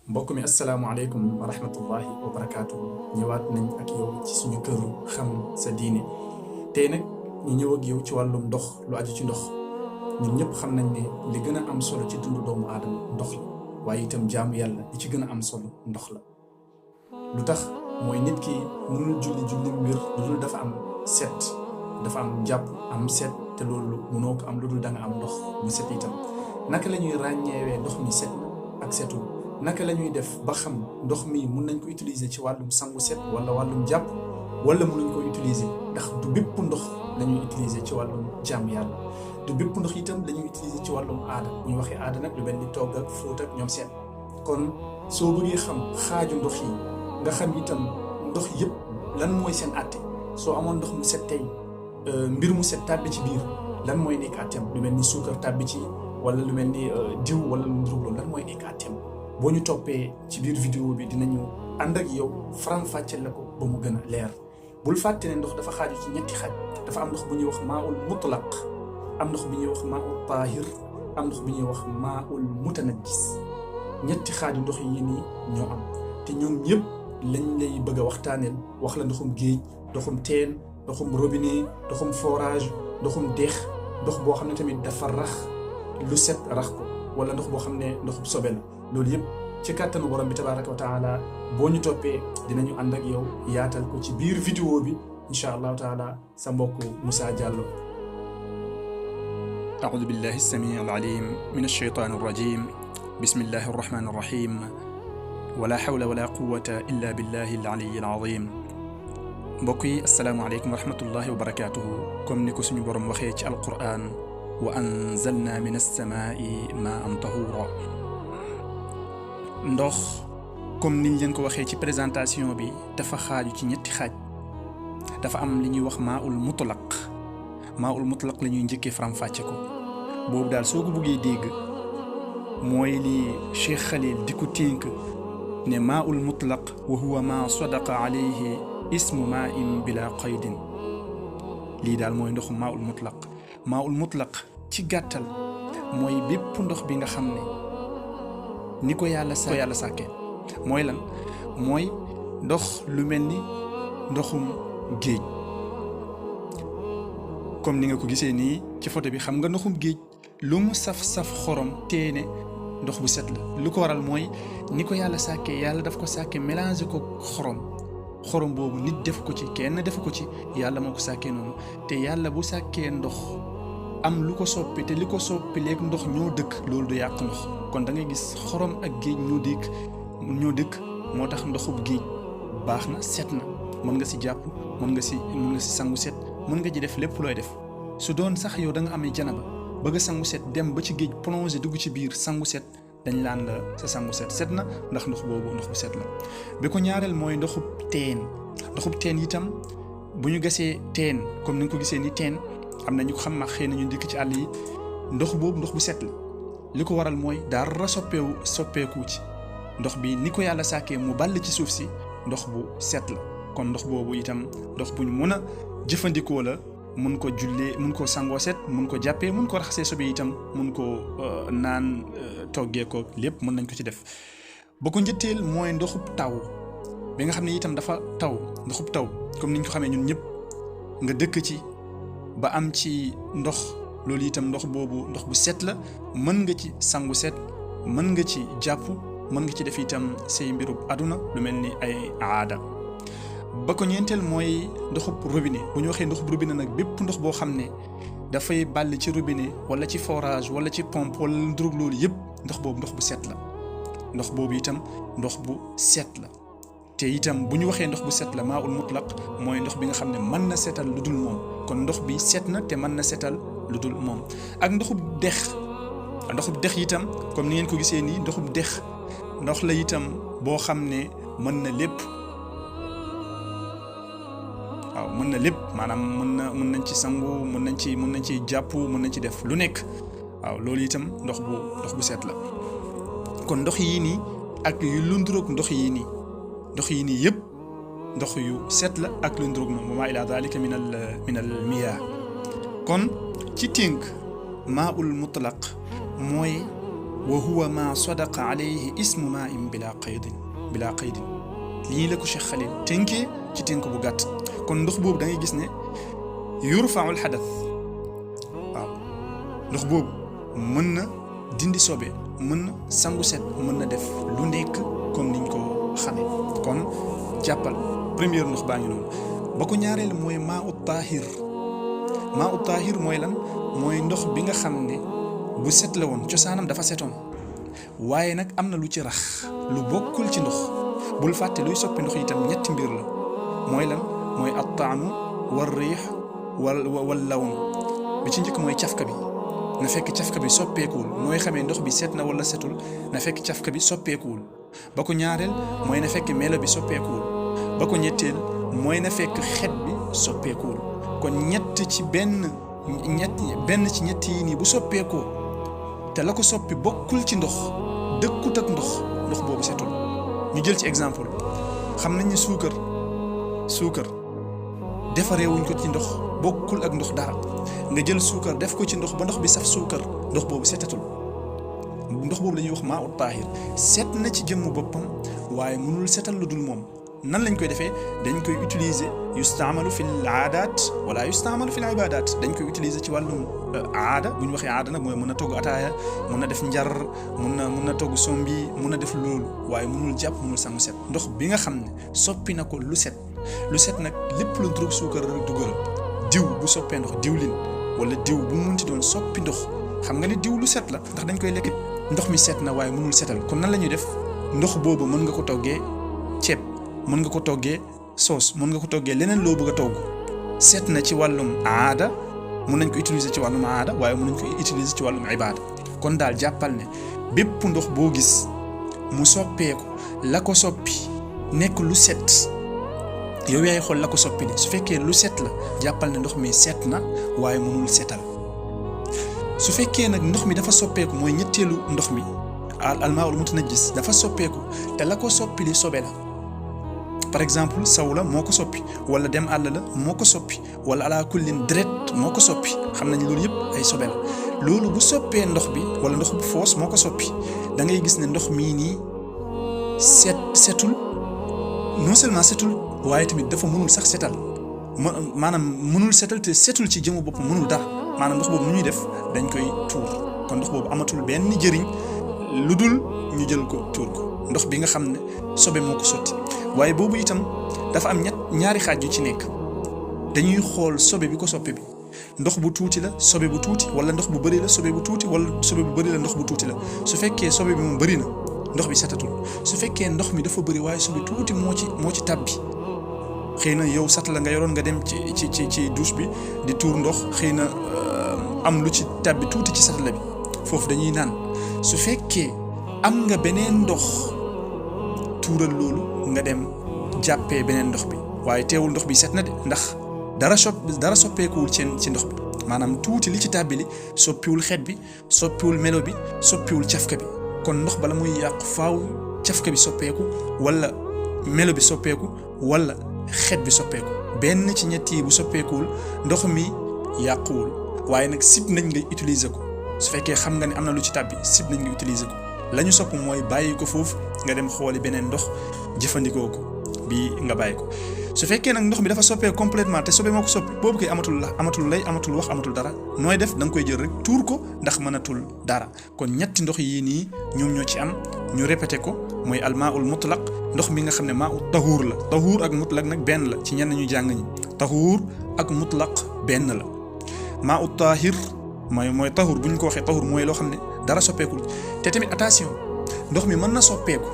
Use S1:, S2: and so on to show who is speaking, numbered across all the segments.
S1: mbokk mi asalaamaaleykum wa rahmatullahi wa barakaatu ñëwaat nañ ak yow ci suñu këru xam sa diine tey nag ñu ñëw ak yow ci wàllum ndox lu aju ci ndox ñun ñëpp xam nañ ne li gën a am solo ci dundu doomu aadama ndox la waaye itam jaamu yàlla li ci gën a am solo ndox la lu tax mooy nit ki mënul julli mbir lu dul dafa am set dafa am jàpp am set te loolu mënoo ko am lu dul da nga am ndox mu set itam naka la ñuy ràññeewee ndox mi set na ak setul naka la ñuy def ba xam ndox mi mun nañ ko utiliser ci wàllum sangu set wala wàllum jàpp wala mënuñ ko utiliser ndax du bépp ndox la ñuy utiliser ci wàllum jaamu yàlla du bépp ndox itam la ñuy utiliser ci wàllum aada bu ñu waxee aada nag lu mel ni togg ak fóot ak ñoom seen kon soo bëggee xam xaaju ndox yi nga xam itam ndox yëpp lan mooy seen àtte soo amoon ndox mu set tey mbir mu set tàbbi ci biir lan mooy nekk àtteem lu mel ni suukar tàbbi ci wala lu mel ni diw wala lu ndurug loolu lan mooy nekk àtteem boo ñu toppee ci biir vidéo bi dinañu ànd ak yow faram-fàcceel la ko ba mu gën a leer bul fàtte ne ndox dafa xaaju ci ñetti xaaj dafa am ndox bu ñuy wax maaul mutlaq am ndox bu ñuy wax maaul taahir am ndox bu ñuy wax maaul mutanajjis ñetti xaaju ndox yi nii ñoo am te ñoom yëpp lañ lay bëgg a waxtaaneel wax la ndoxum géej ndoxum teen ndoxum robinet ndoxum forage ndoxum dex ndox boo xam ne tamit dafa rax lu set rax ko wala ndox boo xam ne ndoxum sobe la loolu yëpp ci kàttanu borom bi tabaraka wa taala boo ñu toppee dinañu ànd ak yow yaatal ko ci biir vidéo bi incha allahu taala sa mbokk Moussa Diallo.
S2: أعوذ بالله السميع العليم من الشيطان الرجيم بسم الله الرحمن الرحيم ولا حول ولا قوة إلا بالله العلي العظيم mbokk yi asalaamaaleykum wa rahmatullahi wa barakaatuhu comme ni ko suñu borom waxee ci alquran wa anzalna min as-samaa'i maa'an tahuura ndox comme niñ leen ko waxee ci présentation bi dafa xaaju ci ñetti xaaj dafa am li ñuy wax maa'ul mutlaq la ñuy njëkkee faram-fàcce ko boobu daal soo ko bëggee dégg mooy li Cheikh Khalil di ko tënk ne maa'ul mutlaq wa huwa ma sadaqa alayhi ismu maa'in bila qaydin lii daal mooy ndoxu maa'ul mutlaq ci gàttal mooy bépp ndox bi nga xam ne ni ko yàlla sàkke mooy lan mooy ndox lu mel ni ndoxum géej comme ni nga ko gisee nii ci photo bi xam nga ndoxum géej lu mu saf xorom teene ndox bu set la lu ko waral mooy ni ko yàlla sàkkee yàlla daf ko sàkke mélanger ko xorom boobu nit def ko ci kenn def ko ci yàlla moo ko sàkkee noonu te yàlla bu sàkkee ndox am lu ko soppi te li ko soppi léegi ndox ñoo dëkk loolu du yàq ndox kon da ngay gis xorom ak géej ñoo dëkk moo tax ndoxub géej baax na set na mën nga si jàpp mën nga si sangu set mën nga ji def lépp looy def su doon sax yow da nga amee janaba bëgg a sangu set dem ba ci géej plongé dugg ci biir sangu set dañ laan la sa sangu set na ndax ndox boobu ndox bu set la bi ko ñaareel mooy ndoxub teen itam bu ñu gasee teen comme ni nga ko gisee ni teen am na ñu ko xam ma xëy na ñu dikk ci àll yi ndox boobu ndox bu set la li ko waral mooy dara soppeeku ci ndox bi ni ko yàlla sàkkee mu ball ci suuf si ndox bu set la kon ndox boobu itam ndox bu ñu mën a jëfandikoo la mun ko jullee mun ko sangoo set mun ko jàppee mun ko raxasee sobe itam mun ko naan toggee ko lépp mën nañ ko ci def ba ko njëtteel mooy ndoxub taw bi nga xam ne itam dafa ndoxub taw comme niñ ko xamee ñun ñëpp nga dëkk ci ba am ci ndox loolu itam ndox boobu ndox bu set la mën nga ci sangu set mën nga ci jàpp mën nga ci def itam say mbirub aduna lu mel ni ay aada ba ko ñeenteel mooy ndoxub robinet bu ñu waxee ndoxub robinet nag bépp ndox boo xam ne dafay ball ci robinet wala ci forage wala ci pompe wala ndurug loolu yëpp ndox boobu ndox bu set la ndox boobu itam ndox bu set la te itam bu ñu waxee ndox bu set la maaul mutlaq mooy ndox bi nga xam ne mën na setal lu dul moom kon ndox bi set na te mën na setal lu dul moom ak ndoxub dex itam comme ni ngeen ko gisee nii ndoxub dex ndox la itam boo xam ne mën na lépp waaw mën na lépp maanaam mën nañ ci sangu mën nañ ci jàpp mën nañ ci def lu nekk waaw loolu itam ndox bu set la kon ndox yii nii ak yu lu nduroog ndox yii nii yëpp ndox yu set la ak lu nduroog moom wa maa ilaa daalika min al miyaa kon ci tënk maaul mutlaq mooy wa huwa ma sadaqa alayhi ismu ma in bila qaydin lii la ko Cheikh Khalil tënkee ci tënk bu gàtt. kon ndox boobu da ngay gis ne yurfaul xadath waaw ndox boobu mën na dindi sobe mën na sangu set mën na def lu nekk comme niñ ko xamee. kon jàppal première ndox baa ngi noonu. ba ko ñaareel mooy maa ut taahir mooy lan mooy ndox bi nga xam ne bu set la woon cosaanam dafa setoon waaye nag am na lu ci rax lu bokkul ci ndox. bul fàtte luy soppi ndox itam ñetti mbir la mooy lan mooy at-taamu war riix wal lawn bi ci njëkk mooy cafka bi na fekk cafka bi soppeekuwul nooy xamee ndox bi set na wala setul na fekk cafka bi soppeekuwul. ba ko ñaareel mooy na fekk melo bi soppeekuwul. ba ko ñetteel mooy na fekk xet bi soppeekuwul. kon ñett ci benn ci ñett yi nii bu soppeekoo te la ko soppi bokkul ci ndox dëkkut ak ndox boobu setul. ñu jël ci exemple xam nañ ne suukar defaree wuñ ko ci ndox bokkul ak ndox dara nga jël suukar def ko ci ndox ba ndox bi saf suukar ndox boobu setatul. ndox boobu la ñuy wax maa ut taahir set na ci jëmmu boppam waaye mënul setal lu dul moom. nan lañ koy defee dañ koy utiliser yustaamalu fil aadaat wala yustaamalu fil ibaadaat dañ koy utiliser ci wàllum aada. bu ñu waxee aada nag mooy mën na togg ataaya mën na def njar mën na togg sombi mën na def loolu waaye mënul jàpp mënul sangu set. ndox bi nga xam ne soppi na ko lu set nag lépp lu trop suukar rek dugal diw bu soppee ndox diwlin wala diw bu mu munti doon soppi ndox xam nga ne diw lu set la ndax dañ koy lekk. ndox mi set na waaye mënul setal kon nan la ñuy def ndox boobu mën nga ko toggee ceeb mën nga ko toggee soos mën nga ko toggee leneen loo bëgg a togg set na ci wàllum aada mën nañ ko utiliser ci wàllum aada waaye mën nañ ko utiliser ci wàllum ibaada. kon daal jàppal ne bépp ndox boo gis mu soppeeku la ko soppi nekk lu set yow yaay xool la ko soppi li su fekkee lu set la jàppal ne ndox mi set na waaye mënul setal. su fekkee nag ndox mi dafa soppeeku mooy ñetteelu ndox mi al-maa'ul mutanajjis dafa soppeeku te la ko soppi li sobe la. par exemple saw la moo ko soppi wala dem àll la moo ko soppi wala ala kullin deret moo ko soppi xam nañ loolu yëpp ay sobe la. loolu bu soppee ndox bi wala ndox bu foos moo ko soppi da ngay gis ne ndox mii nii setul non seulement setul waaye tamit dafa mënul sax setal maanaam mënul setal te setul ci jëmu bopp mënul dara maanaam ndox boobu nu ñuy def dañ koy tuur. kon ndox boobu amatul benn njëriñ lu dul ñu jël ko tuur ko ndox bi nga xam ne sobe moo ko sotti. waaye boobu itam dafa am ñaari xaaj yu ci nekk dañuy xool sobe bi ko soppe bi ndox bu tuuti la sobe bu tuuti wala ndox bu bëri la sobe bu tuuti wala sobe bu bëri la ndox bu tuuti la. su fekkee sobe bi moom bëri na ndox bi setatul su fekkee ndox mi dafa bëri waaye sobe tuuti moo ci tabbi xëy na yow sat la nga yoroon nga dem ci douche bi di tuur ndox xëy na am lu ci tabbi tuuti ci satala bi foofu dañuy naan su fekkee am nga beneen ndox tuural loolu nga dem jàppee beneen ndox bi waaye teewul ndox bi set na de ndax dara soppeekuwul ci ndox bi maanaam tuuti li ci tàbbi li soppiwul xet bi soppiwul melo bi soppiwul cafka bi. kon ndox bala muy yàqu faaw cafka bi soppeeku wala melo bi soppeeku wala xet bi soppeeku benn ci ñett yi bu soppeekuwul ndox mi yàquwul waaye nag sib nañ nga utiliser ko su fekkee xam nga ne am na lu ci tàbbi sib nañ nga utiliser ko. la ñu sopp mooy bàyyi ko foofu nga dem xooli beneen ndox jëfandikoo ko bii nga bàyyi ko. su fekkee nag ndox mi dafa soppeeku complètement te sobe moo ko soppi boobu koy amatul lay amatul wax amatul dara nooy def da nga koy jël rek tuur ko ndax mënatul dara. kon ñetti ndox yii nii ñoom ñoo ci am ñu répété ko mooy almaa'ul mutlaq ndox mi nga xam ne maa'u tahuur la. tahuur ak mutlaq nag benn la ci ñenn ñu jàng ñi tahuur ak mutlaq benn la. maa'u taahir mooy tahuur bu ñu ko waxee tahuur mooy loo xam ne dara soppeekul te tamit attention ndox mi mën na soppeeku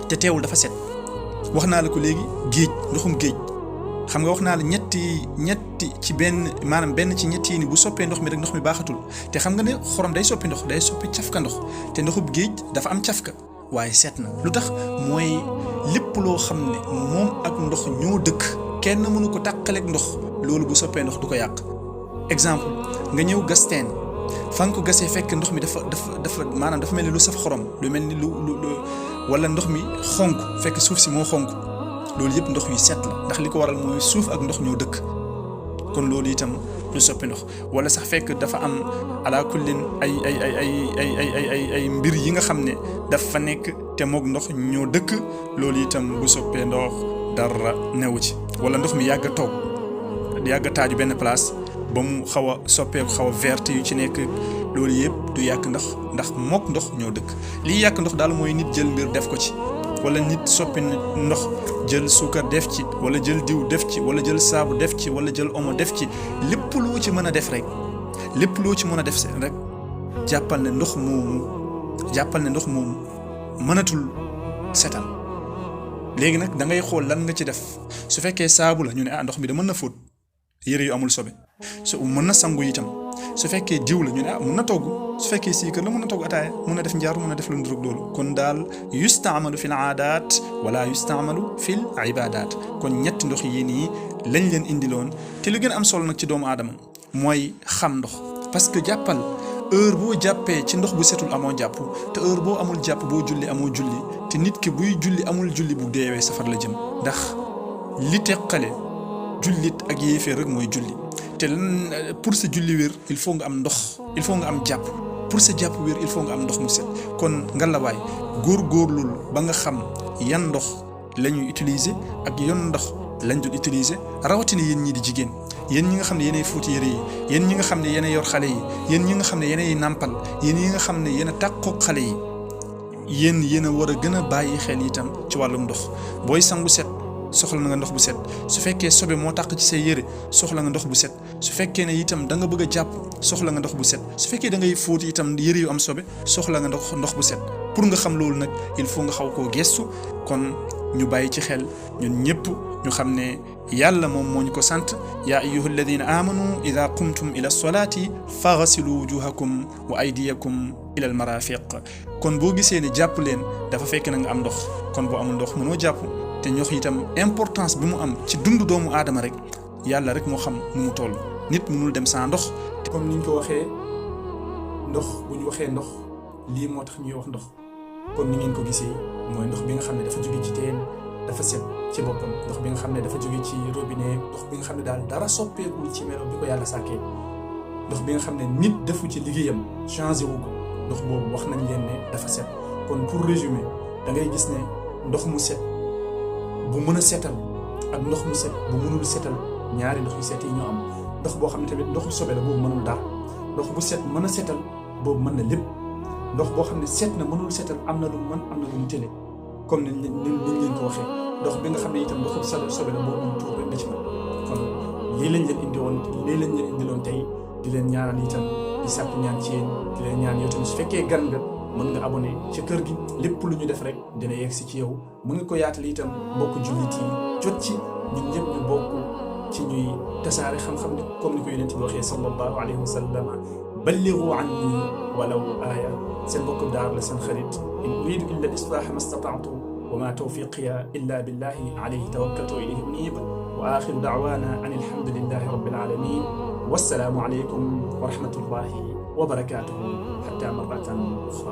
S2: te teewul dafa set. wax naa la ko léegi géej ndoxum géej xam nga wax naa la ñetti ci benn ci ñetti yi ni bu soppee ndox mi rek ndox mi baaxatul te xam nga ne xorom day soppi ndox day soppi cafka ndox te ndoxum géej dafa am cafka waaye set na. lu tax mooy lépp loo xam ne moom ak ndox ñoo dëkk kenn mënu ko tàqaleeg ndox loolu bu soppee ndox du ko yàq. exemple nga ñëw gas teen fa nga ko gasee fekk ndox mi dafa mel ni lu saf xorom lu mel ni lu wala ndox mi xonk fekk suuf si moo xonk loolu yëpp ndox yu set la ndax li ko waral mooy suuf ak ndox ñoo dëkk. kon loolu itam du soppi ndox wala sax fekk dafa am ala kullin ay mbir yi nga xam ne dafa nekk te moog ndox ñoo dëkk loolu itam bu soppee ndox dara newu ci wala ndox mi yàgg a toog yàgg a taaju benn place ba mu xaw a soppeeku xaw a verte yu ci nekk loolu yëpp du yàq ndax mook ndox ñoo dëkk lii yàq ndox daal mooy nit jël mbir def ko ci wala nit soppi ndox jël suukar def ci wala jël diw def ci wala jël saabu def ci wala jël omo def ci lépp loo ci mën a def rek lépp loo ci mën a def rek jàppal ne ndox moomu mënatul setal léegi nag da ngay xool lan nga ci def su fekkee saabu la ñu ne ndox mi da mën na fóot yére yu amul sobe su mën na sangu itam su fekkee diw la ñu ne mën na togg su fekkee siikar la mën na togg ataaya mën na def njaaru mën na def lu ndurug loolu kon daal yustaamalu fil aadaat wala yustaamalu fil ibaadaat kon ñetti ndox yi nii lañ leen indiloon te lu gën a am solo nag ci doomu aadama mooy xam ndox parce que jàppal heure boo jàppee ci ndox bu setul amoo jàpp te heure boo amul jàpp boo julli amoo julli te nit ki buy julli amul julli bu deewee safar la jëm ndax li teqale jullit ak yéefee rek mooy julli te pour sa julli wér il faut nga am ndox il faut nga am jàpp pour sa jàpp wér il faut nga am ndox mu set kon ngalawaay góorgóorlul ba nga xam yan ndox la ñuy utiliser ak yan ndox lañ dul utiliser rawatina yéen ñii di jigéen yéen ñi nga xam ne yéenay fóoti yére yi yéen ñi nga xam ne yéenay yor xale yi yéen ñi nga xam ne yéenay nàmpal yéen ñi nga xam ne yéen a tàqoog xale yi yéen a war a gën a bàyyi xel itam ci wàllum ndox booy sangu set soxla na nga ndox bu set su fekkee sobe moo tàq ci say yére soxla nga ndox bu set su fekkee ne itam da nga bëgg a jàpp soxla nga ndox bu set su fekkee da ngay fóoti itam yére yu am sobe soxla nga ndox bu set pour nga xam loolu nag il faut nga xaw koo gestu kon ñu bàyyi ci xel ñun ñëpp ñu xam ne yàlla moom moo ñu ko sant yaa ayyuha alladina amanu ida qumtum ila solati faghsilu wujuhakum wa aydiyakum ila al marafiq kon boo gisee ne jàpp leen dafa fekk na nga am ndox kon boo amul ndox mënoo jàpp te ñox itam importance bi mu am ci dundu doomu aadama rek yàlla rek moo xam nu mu toll nit mënul dem sans ndox.
S1: comme ni ñu ko waxee ndox bu ñu waxee ndox lii moo tax ñuy wax ndox kon ni ngeen ko gisee mooy ndox bi nga xam ne dafa jóge ci teen dafa set ci boppam ndox bi nga xam ne dafa jóge ci robinet ndox bi nga xam ne daal dara soppeekul ci melo bi ko yàlla sàkkee ndox bi nga xam ne nit defu ci liggéeyam changé wu ko ndox boobu wax nañ leen ne dafa set kon pour résumer da ngay gis ne ndox mu set bu mën a setal ak ndox mu set bu mënul setal ñaari ndox yu set yi ñoo am ndox boo xam ne tamit ndoxu sobe la boobu mënul dara ndox bu set mën a setal boobu mën na lépp ndox boo xam ne set na mënul setal am na lu mën am na lu mu tële comme ni leen ko waxee ndox bi nga xam ne itam ndoxu sobe la boobu moom tuur rek na ci mën kon lii lañ leen indiloon tey di leen ñaanal itam di sàkku ñaan ci yéen di leen ñaan yow tamit su fekkee gan nga mën nga abonné ci kër gi lépp lu ñu def rek dina yegg si ci yow mën nga ko yaatal itam mbokk jullit yi jot ci ñun ñëpp ñu bokk ci ñuy tasaare xam-xam ni comme ni ko yonent bi waxee sallallahu alayhi wa sallam ballighu anni walaw aaya seen mbokk daar la seen xarit in uridu illa al islaaha ma stata'tu wa ma tawfiqiya illa billahi alayhi tawakkaltu wa ilayhi unib wa axiru da'wana an alhamdulillahi rabbil alamin wassalaamu alaykum wa rahmatullahi wa barakatuhu hatta marratan ukhra